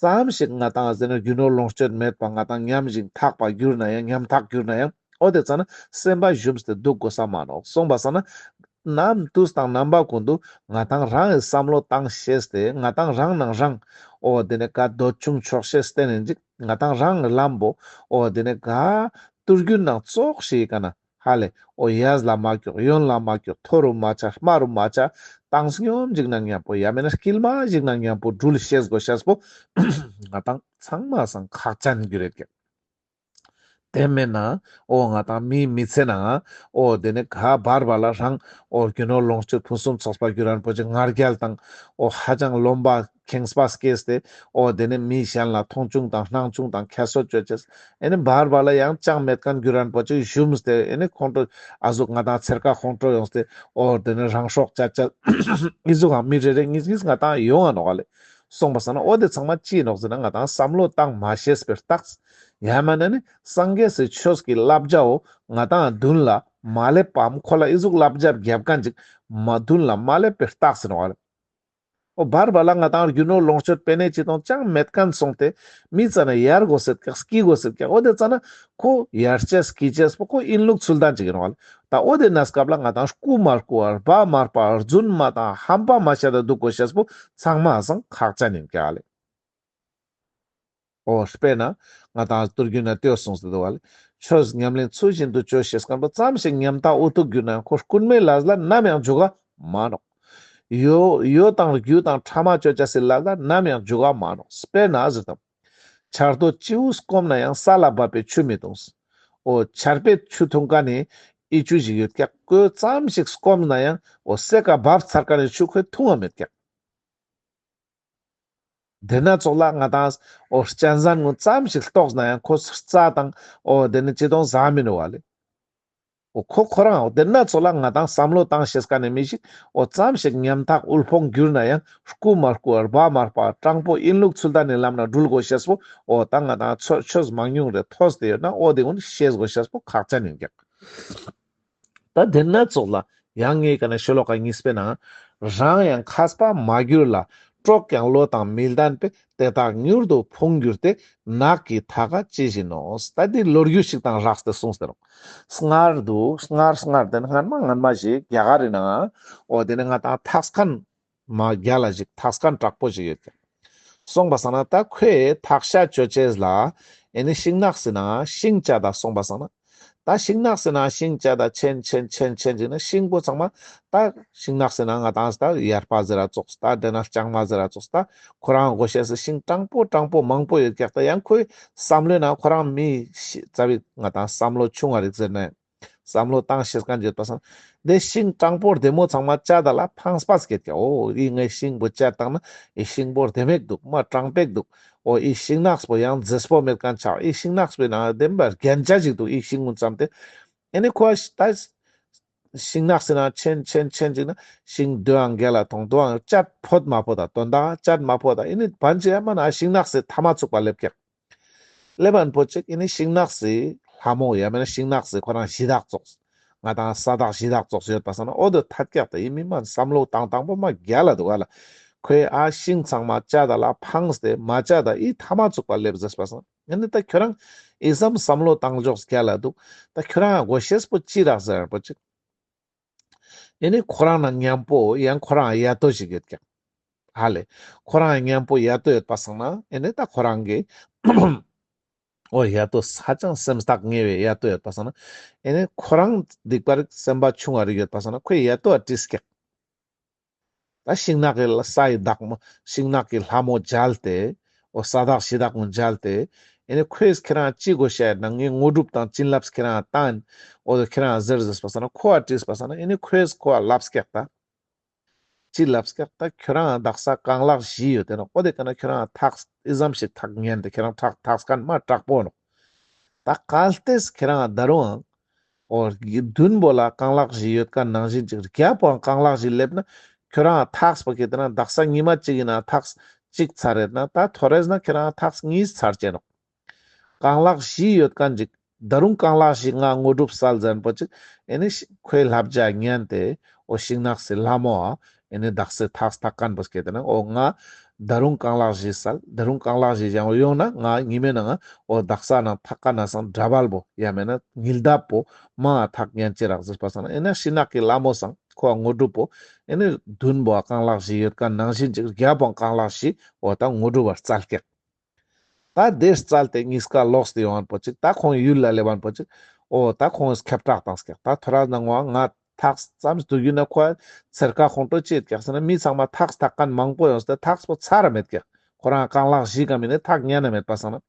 ཙམ་ཞིག་ང་དང་ཟེར་ན་རྒྱུ་ནོར་ལོངས་སྤྱོད་མེད་པ་ང་དང་ཉམ་ཞིང་ཐག་པ་གྱུར་ན་ཡང་ཉམ་ཐག་གྱུར་ན་ཡང་འོ་དེ་ཙ་ན་སེམས་པ་ཞུམས་ཏེ་འདུག་དགོས་ས་མ་ནོག། སོང་པ་སང་ན་ནམ་དུས་དང་རྣམ་པ་ཀུན་ཏུ་ང་དང་རང་གི་བསམ་བློ་བཏང་ཤེས་ཏེ་ང་དང་རང་ནང་རང་འོ་དེ་ནི་ག་འདོད་ཆུང་ཆོག་ཤེས་བསྟེན་ནས་འཇིག་ང་དང་རང་གི་ལམ་པོ་འོ་དེ་ནི་ག་ཏུར་རྒྱུན་ནང་ཙོགས་ཤིག་ག་ན་ཧ་ལེ། འོ་ཡས་ལ་མ་ཀྱོག། གཡོན་ལ་མ་ཀྱོག། མཐོ་རུ་མ་ཆ། དམའ་རུ་མ་ཆ། བཏང་སྙོམས་ཞིག་ན་མཉམ་པོ་ཡ་མེད་ན་དཀྱིལ་མ་ཞིག་ན་མཉམ་པོ་འགྲུལ་ཤེས་དགོས་ཤེས་པོ་ང་དང་ཚང་མ་སང་ཁག་ཅན་གྱུར་ཡོད་ཀྱག། དེ་མེད་ན་འོ་ང་དང་མིའི་མི་ཚེ་ནང་འོ་དེ་ནི་ག་བར་བར་ལ་རང་འོ་རྒྱུ་ནོར་ལོངས་སྤྱོད་ཕུན་སུམ་ཚོགས་པ་གྱུར་རན་པོ་ཅིག་ང་རྒྱལ་དང་འོ་ཧ་ཅང་རློམ་པ་ཁེངས་པ་སྐྱེས་ཏེ། འོ་དེ་ནི་མི་གཞན་ལ་མཐོང་ཆུང་དང་སྣང་ཆུང་དང་ཁྱད་གསོད་བཅོ་ཅེས། ཨེ་ནི་བར་བར་ལ་ཡང་ཅང་མེད་མཁན་གྱུར་རན་པོ་ཅིག་ཞུམས་ཏེ་ཨེ་ནི་ཁོང་ཁྲོ་ཨ་ཟུག་ང་དང་ཚེར་ཁ་ཁོང་ཁྲོ་ཡོངས་ཏེ། འོ་དེ་ནི་རང་སྲོག་བཅད་ཅེས་ཨི་ཟུག་གང་མི་རེ་རེ་གཉིས་གཉིས་ང་དང་ཡོང་ང་ནོག་ལེ། སོང་པ་སང་ན་འོ་དེ་ཚང་མ་ཅི་ནོག་ཟེར་ན་ང་དང་བསམ་བློ་བཏང་མ་ཤེས་པའི་རྟགས། ཡང་མེད་ན་ནི་སངས་རྒྱས་སི་ཆོས་ཀྱི་བསླབ་བྱའོ་ང་དང་མདུན་ལ་མ་སླེབས་པའམ་ཁོ་ལ་ཨི་ཟུག་བསླབ་བྱ་རྒྱབ་མཁན་ཅིག་མ་མདུན་ལ་མ་སླེབས་པའི་རྟགས་ཟེར་ནོག་ལེ། འོ་བར་བར་ལ་ང་དང་རྒྱུ་ནོར་ལོངས་སྤྱོད་པེ་ནེ་ཅི་དང་ཅང་མེད་མཁན་སོང་སྟེ་མི་ཙ་ན་ཡར་དགོས་སེད་ཀྱག་སྐྱི་དགོས་སེད་ཀྱག། འོ་དེ་ཙ་ན་ཁོ་ཡར་ཅེས་སྐྱི་ཅེས་པོ་ཁོ་ཡིན་ལུགས་ཚུལ་ལྡན་ཅིག་ཡིན་ནོག་ལེ། ད་འོ་དེ་ན་སྐབས་ལ་ང་དང་རྐུ་མ་རྐུ་བ་སྦ་མ་སྦ་རྫུན་མ་དང་ཧམ་པ་མ་བཤད་ད་འདུག་དགོས་ཤེས་པོ་ཚང་མ་སང་ཁག་ཅན་ཡིན་ཀྱག་ལེ། འོ་དཔེར་ན་ང་དང་ཏུར་རྒྱུན་ན་ལྟོས་སོང་ཟེར་དུ་བ་ལེ། ཆོས་ཉམས་ལེན་ཚུལ་བཞིན་དུ་བཅོ་ཤེས་མཁན་པོ་ཙམ་ཞིག་ཉམ་ཐག་འུ་ཐུག་གྱུར་ན་ཡང་ཁོ་རྐུན་མའི་ལས་ལ་ནམ་ཡང་འཇུག་ག་མ་ནོག། ཡོ་ཡོ་དང་རྒྱུ་དང་ཕྲ་མ་བཅོ་ཅེས་སི་ལས་ལ་ནམ་ཡང་འཇུག་ག་མ་ནོག། དཔེར་ན་ཟེར་དང་། ཆར་དོ་སྤྱི་བོ་སྐོམ་ན་ཡང་ས་ལ་བབས་པའི་ཆུ་མི་འཐུང་། འོ་ཆར་པའི་ཆུ་འཐུང་མཁན་ནི་ཨི་ཆུ་ཞིག་ཡོད་ཀྱག་ཁོ་ཙམ་ཞིག་སྐོམ་ན་ཡང་འོ་སེ་ཀ་བབས་ཚར་མཁན་ནི་ཆུ་ཁོས་འཐུང་བ་མེད་ཀྱག། དེ་ན་ཙོགས་ལ་ང་དང་འོ་གཅན་གཟན་ངུན་ཙམ་ཞིག་ལྟོགས་ན་ཡང་ཁོ་རྩྭ་དང་འོ་དེ་ནི་ཅི་དང་ཟ་མི་ནུག་བ་ལེ། འོ་ཁོ་ཁོ་རང་འོ་དེ་ན་ཙོགས་ལ་ང་དང་བསམ་བློ་བཏང་ཤེས་མཁན་ནི་མི་ཞིག་འོ་ཙམ་ཞིག་ཉམ་ཐག་དབུལ་ཕོངས་གྱུར་ན་ཡང་རྐུ་མ་རྐུ་རྦ་མ་རྦ་དྲང་པོ་ཡིན་ལུགས་ཚུལ་ལྡན་ནི་ལམ་ན་འགྲུལ་དགོས་ཤེས་པོ་འོ་ད་ང་དང་ཆོས་ཆོས་མང་ཉུང་རེ་ཐོས་ཏེ་ཡོད་ན་འོ་དེ་ངུན་ཤེས་དགོས་ཤེས་པོ་ཁག་ཅན་ཡིན་ཀྱག་ད་དེ་ན་ཙོགས་ལ་ཡང་ངའི་ཀ་ནས་ཤོ་ལོ་ཀ་གཉིས་པའི་ནང་རང་ཡང་མཁས་པ་མ་གྱུར་ལ། གྲོགས་ཀྱང་བློ་དང་མི་ལྡན་པས། དེ་དག་མྱུར་དུ་ཕུང་འགྱུར་ཏེ། ནགས་ཀྱི་མཐའ་ཁ་ཅི་བཞིན་ནོ། ད་འདི་ལོ་རྒྱུས་ཤིག་དང་རགས་ཏེ་གསུངས་ཏེ་རུང་། སྔར་དུ་སྔར་སྔར་དེ་སྔན་མ་སྔན་མ་ཞིག་རྒྱ་གར་རི་ནང་འོ་དེ་ནི་ང་དང་ཐགས་མཁན་མ་རྒྱལ་ལ་ཞིག་ཐགས་མཁན་དྲག་པོ་ཞིག་ཡོད་ཀྱག་སོང་པ་སང་ན་ད་ཁོས་ཐགས་ཤ་ཅོ་ཅེས་ལ་ཨེ་ནི་ཤིང་ནགས་སི་ནང་ཤིང་བཅད་ད་སོང་པ་སང་ན། ད་ཤིང་ནགས་སི་ནང་ཤིང་བཅད་ད་ཆེན་ཆེན་ཆེན་ཆེན་ཅིག་ན་ཤིང་པོ་ཚང་མ་ད་ཤིང་ནགས་སི་ནང་ང་དང་ད་ཡར་པ་ཟེར་ར་ཙོགས་ད་དེ་ན་ལྕང་མ་ཟེར་ར་ཙོགས་ད་ཁོ་རང་དགོས་ཤེས་སི་ཤིང་དྲང་པོ་དྲང་པོ་མང་པོ་ཡོད་ཀྱག་ད་ཡང་ཁོའི་བསམ་བློའི་ནང་ཁོ་རང་མི་ཤི་རྩ་བའི་ང་དང་བསམ་བློ་ཆུང་བ་རིག་ཟེར་ན་ཡང་བསམ་བློ་བཏང་ཤེས་མཁན་ཡོད་པ་སང་། དེ་ཤིང་དྲང་པོ་བདེ་མོ་ཚང་མ་བཅད་ད་ལ་ཕངས་པ་སྐྱེད་ཀྱག་འོ་འི་ངའི་ཤིང་པོ་བཅད་བཏང་ན་འི་ཤིང་པོ་བདེ་མོ་འདུག་མ་དྲང་པོ་འདུག་འོ་འི་ཤིང་ནགས་པོ་ཡང་མཛེས་པོ་མེད་མཁན་ཆགས། འི་ཤིང་ནགས་པོའི་ནང་བདེན་པ་རྒྱན་ཆ་ཞིག་འདུག་འི་ཤིང་ཀུན་ཙམ་དེ། ཨེ་ནི་ཁོ་ད་ཤིང་ནགས་སི་ནང་ཆེན་ཆེན་ཆེན་ཅིག་ན་ཤིང་དུའང་རྒྱལ་ལ་མཐོང་དུའང་བཅད་ཕོད་མ་ཕོད་ད་དོན་དག་བཅད་མ་ཕོད་ད་ཨེ་ནི་བན་ཅིག་ཡ་མ་ན་ཤིང་ནགས་སི་མཐའ་མ་ཚུགས་པ་སླེབས་ཀྱག་སླེབས་པ་པོ་ཅིག་ཨེ་ནི་ཤིང་ནགས་སི་ལྷ་མོ་ཡ་མེད་ན་ཤིང་ནགས་སི་ཁོ་རང་གཞི་བདག་ཙོགས། ང་དང་ས་བདག་གཞི་བདག་ཙོགས་ཡོད་པ་སང་ན་འོ་དོ་ཐད་ཀྱག་ད་ཨི་མི་མ་བསམ་བློ་བཏང་བཏང་པོ་མ་རྒྱལ་ལ་འདུག་ག་ལ། ཁོས་ཨ་ཤིང་ཚང་མ་བཅད་ད་ལ་ཕངས་ཏེ་མ་བཅད་ད་ཨི་མཐའ་མ་ཚུགས་པ་སླེབས་ཟེར་པ་སང་ཨེ་ནི་ད་ཁྱོད་རང་ཨི་ཙམ་བསམ་བློ་བཏང་ཕྱོགས་རྒྱལ་ལ་འདུག་ད་ཁྱོད་རང་དགོས་ཤེས་པོ་ཅི་རག་ཟེར་པོ་ཅིག་ཨེ་ནི་ཁོ་རང་ན་མཉམ་པོ་ཡང་ཁོ་རང་ཡ་ཏོ་ཞིག་ཡོད་ཀྱག་ཧ་ལེ། ཁོ་རང་མཉམ་པོ་ཡ་ཏོ་ཡོད་པ་སང་ན་ཨེ་ནི་ད་ཁོ་རང་གི་འོ་ཡ་ཏོ་ཧ་ཅང་སེམས་ཐག་ཉེ་བའི་ཡ་ཏོ་ཡོད་པ་སང་ན་ཨེ་ནི་ཁོ་རང་སྡིག་པ་རིག་སེམས་པ་ཆུང་བ་རིག་ཡོད་པ་སང་ན་ཁོས་ཡ་ཏོ་ཨ་དྲིས་ཀྱག་ད་ཤིང་ནགས་ཀྱི་ས་ཡི་བདག་མོ་ཤིང་ནགས་ཀྱི་ལྷ་མོ་མཇལ་ཏེ་འོ་ས་བདག་གཞི་བདག་མོ་མཇལ་ཏེ་ཨེ་ནི་ཁོས་ཁྱེད་རང་ཅི་དགོས་ཤེས་ན་ངའི་དངོས་གྲུབ་དང་བྱིན་རླབས་ཁྱེད་རང་བཏང་འོ་དོ་ཁྱེད་རང་ཟེར་ཟེར་པ་སང་ན་ཁོ་ཨ་དྲིས་པ་སང་ན་ཨེ་ནི་ཁོས་ཁོ་ཨ་ལབས་ཀྱག་ད། ཅི་ལབས་ཀྱག་ད་ཁྱོད་རང་དག་ས་རྐང་ལག་བཞི་ཡོད་དེ་ནོ། འོ་དེ་ཀ་ན་ཁྱོད་རང་ཐགས་ཨི་ཙམ་ཞིག་ཐག་ཉན་ཏེ་ཁྱོད་རང་ཐགས་ཐགས་མཁན་མ་དྲག་པོ་ནོ། ད་གལ་ཏེ་ཁྱོད་རང་ད་རུང་འོ་བདུན་པོ་ལ་རྐང་ལག་བཞི་ཡོད་མཁན་ནང་བཞིན་ཅིག་བརྒྱ་པོའང་རྐང་ལག་བཞི་སླེབས་ན་ཁྱོད་རང་ཐགས་པོ་ཁེ་དེ་ན་དག་ས་ཉི་མ་གཅིག་ཡིན་ན་ཐགས་གཅིག་ཚར་རེད་ན་ད་ཐོ་རེས་ན་ཁྱོད་རང་ཐགས་གཉིས་ཚར་ཅེ་ནོ། རྐང་ལག་བཞི་ཡོད་མཁན་ཅིག་ད་རུང་རྐང་ལག་བཞི་ང་དངོས་གྲུབ་སལ་ཟེར་མཁན་པོ་ཅིག་ཨེ་ནི་ཤི་ཁོའི་བསླབ་བྱ་ཉན་ཏེ་འོ་ཤིང་ནགས་སི་ལྷ་མོ་ཨ་ཨེ་ནི་དག་སའི་ཐགས་ཐག་མཁན་པོ་སྐད་དེ་ན་འོ་ང་ད་རུང་རྐང་ལག་བཞི་སལ། ད་རུང་རྐང་ལག་བཞི་ཡང་ཡོང་ན་ང་ཉི་མའི་ནང་ང་འོ་དག་ས་ནང་ཐག་ཀ་ན་སང་འདྲ་བལ་པོ་ཡ་མེད་ན་ཉིལ་དབ་པོ་མ་ཐག་ཉན་ཅེ་རག་ཟེར་པ་སང་ན་ཨེ་ན་ཤིང་ནགས་ཀྱི་ལྷ་མོ་སང་ཁོ་དངོས་གྲུབ་པོ་ཨེ་ནི་བདུན་པོ་རྐང་ལག་བཞི་ཡོད་མཁན་ནང་བཞིན་ཅིག་བརྒྱ་པོ་རྐང་ལག་བཞི་འོ་ད་དངོས་གྲུབ་པར་སྩལ་ཀྱག་ད་དེ་སྩལ་ཏེ་གཉིས་ཀ་ལོག་སྟེ་ཡོང་བ་པོ་ཅིག་ད་ཁོང་ཡུལ་ལ་སླེབས་པ་པོ་ཅིག་འོ་ད་ཁོང་ཁྱབ་བསྒྲགས་བཏང་ཀྱག་ད་ཐོ་རས་ནང་ང་ང་ཐགས་ཙམ་དུ་རྒྱུ་ན་ཁོ་ཚེར་ཁ་ཁོང་ཁྲོ་ཅི་ཡོད་ཀྱག་ཟེར་ན་མི་ཚང་མ་ཐགས་ཐག་མཁན་མང་པོ་ཡོང་སྟེ་ཐགས་པོ་ཚར་ར་མེད་ཀྱག་ཁོ་རང་རྐང་ལག་བཞི་ག་མིན་ནས་ཐག་ཉན་ན་མེད་པ་སང་ན།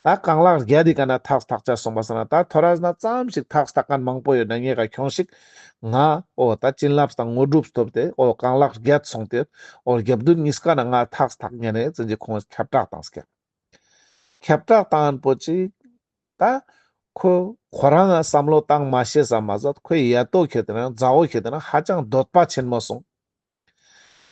ད་རྐང་ལག་བརྒྱད་དེ་ཀ་ན་ཐགས་ཐག་ཆ་སོང་པ་སང་ན་ད་ཐོ་རས་ན་ཙམ་ཞིག་ཐགས་ཐག་མཁན་མང་པོ་ཡོད་ན་ངས་ཀ་ཁྱོང་ཞིག་ང་འོ་ད་བྱིན་རླབས་དང་དངོས་གྲུབ་ཐོབ་སྟེ་འོ་རྐང་ལག་བརྒྱད་སོང་སྟེ་འོ་རྒྱབ་མདུན་གཉིས་ཀ་ན་ང་ཐགས་ཐག་ཉན་ནས་ཙམ་ཞིག་ཁོང་ཁྱབ་བསྒྲགས་བཏང་ཀྱག་ཁྱབ་བསྒྲགས་བཏང་པོ་ཅིག་ད་ཁོ་ཁོ་རང་ང་བསམ་བློ་བཏང་མ་ཤེས་ས་མ་ཟད་ཁོའི་ཡ་ཏོ་ཁྱེར་ཏེ་ན་མཛའ་བོ་ཁྱེར་ཏེ་ན་ཧ་ཅང་འདོད་པ་ཆེན་མོ་སོང་།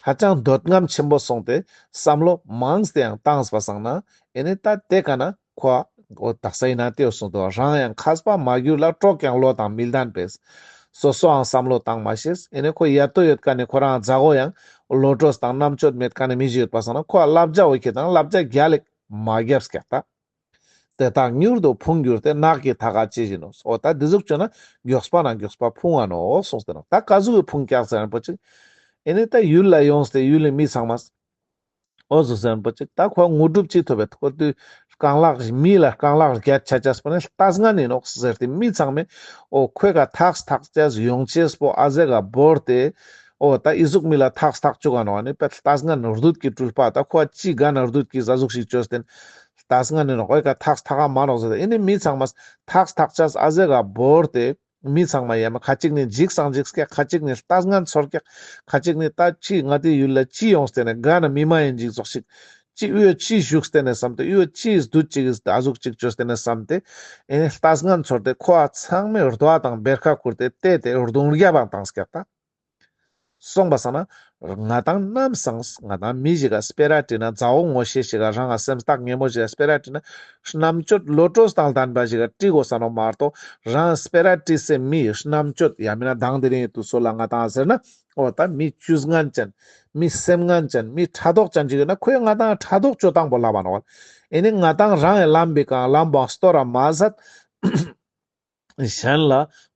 ཧ་ཅང་འདོད་རྔམ་ཆེན་པོ་སོང་སྟེ་བསམ་བློ་མང་སྟེ་ཡང་བཏང་པ་སང་ན་ཨེ་ནི་ད་དེ་ཀ་ན་ཁོ་འོ་དག་ས་ཡིན་ན་དེ་སོང་དོ་རང་ཡང་མཁས་པ་མ་གྱུར་ལ་གྲོགས་ཀྱང་བློ་དང་མི་ལྡན་པས། སོ་སོའང་བསམ་བློ་བཏང་མ་ཤེས་ཨེ་ནི་ཁོ་ཡ་ཏོ་ཡོད་མཁན་ནི་ཁོ་རང་མཛའ་བོ་ཡང་བློ་གྲོས་དང་རྣམ་དཔྱོད་མེད་མཁན་ནི་མི་ཞིག་ཡོད་པ་སང་ན་ཁོ་བསླབ་བྱ་འོ་ཁྱེར་ཏེ་ན་བསླབ་བྱ་རྒྱལ་ལེགས་མ་རྒྱབ་ཀྱག་ད། དེ་དག་མྱུར་དུ་ཕུང་འགྱུར་ཏེ་ནགས་ཀྱི་མཐའ་ཁ་ཅི་བཞིན་ནོ། འོ་ད་འདི་ཟུག་བྱུང་ན་མགྱོགས་པ་ན་མགྱོགས་པ་ཕུང་བ་ནོ་གསུངས་ཏེ་ནོ། ད་ག་ཟུག་གི་ཕུང་ཀྱག་ཟེར་ན་པོ་ཅིག་ཨེ་ནི་ད་ཡུལ་ལ་ཡོངས་ཏེ་ཡུལ་ལི་མི་ཚང་མ་འོ་ཟུག་ཟེར་ན་པོ་ཅིག་ད་ཁོ་དངོས་གྲུབ་ཅི་ཐོབ་པའི་ཐོག་ཏུ་རྐང་ལག་མི་ལ་རྐང་ལག་བརྒྱད་ཆ་ཆས་པོ་ནི་ལྟས་ངན་ཡིན་ནོ་ཟེར་ཏེ་མི་ཚང་མས་འོ་ཁོའི་ཀ་ཐགས་ཐག་ཆས་ཡོང་ཆས་པོ་ཨ་ཟེ་ག་བོར་ཏེ་འོ་ད་ཨི་ཟུག་མི་ལ་ཐགས་ཐག་བཅུག་ག་ནོ་ཨ་ནི་པད་ལྟས་ངན་རྡུལ་གྱི་སྤྲུལ་པ་ད་ཁོ་ཅི་ག་ན་རྡུལ་གྱི་ཟ་ཟུག་ཞིག་བཅོས་ཏེ་ལྟས་ངན་ནི་ནོ་ཨོའི་ཀ་ཐགས་ཐག་ག་མ་ནོག་ཟེར་ཏེ་ཨེ་ནི་མི་ཚང་མ་ཐགས་ཐག་ཆས་ཨ་ཟེ་ག་བོར་ཏེ་མི་ཚང་མ་ཡ་མ་ཁ་ཅིག་ནི་འཇིགས་སང་འཇིགས་ཀྱག་ཁ་ཅིག་ནི་ལྟས་ངན་ཚོར་ཀྱག་ཁ་ཅིག་ནི་ད་ཅི་ང་དེ་ཡུལ་ལ་ཅི་ཡོངས་ཏེ་ནི་ག་ན་མི་མ་ཡིན་འཇིགས་ཚོགས་ཤིག་ ཅི་འོ་ཅི་ཞུགས་ཏེ་ནས་བསམ་སྟེ་འོ་ཅི་སྡུད་ཅིག་ཨ་ཟུག་ཅིག་བཅོས་ཏེ་ནས་བསམ་སྟེ་ཨེ་ནི་ལྟས་ངན་ཚོར་ཏེ་ཁོ་ཨ་ཚང་མས་རྡོ་དང་བེར་ཁ་ཁུར་ཏེ་བལྟས་ཏེ་རྡུང་རྒྱབ་པ་བཏང་སྐྱག་ད། སོང་པ་སང་ན་ང་དང་ནམ་སང་ང་དང་མི་ཞིག་ག་སྤེ་ར་དྲིས་ན་མཛའ་བོ་ངོ་ཤེས་ཤིག་ག་རང་ང་སེམས་ཐག་ཉེ་མོ་ཞིག་ག་སྤེ་ར་དྲིས་ན་རྣམ་དཔྱོད་བློ་གྲོས་དང་ལྡན་པ་ཞིག་ག་དྲི་དགོས་ས་ནོག་མ་གཏོགས་རང་སྤེ་ར་དྲིས་སའི་མིའི་རྣམ་དཔྱོད་ཡང་མིན་ན་དང་དེ་རིང་དུས་ཚོད་ལ་ང་དང་ཟེར་ན་འོ་ད་མི་བཅུ་ངན་ཅན་མི་སེམས་ངན་ཅན་མི་ཕྲག་དོག་ཅན་ཞིག་ཡོད་ན་ཁོས་ང་དང་ཕྲག་དོག་བཅོ་སྟངས་པོ་ལབ་པ་ནོག་ཨེ་ནི་ང་དང་རང་ཡང་ལམ་པའི་གང་ལམ་པོ་སྟོར་ར་མ་ཟད། གཞན་ལ་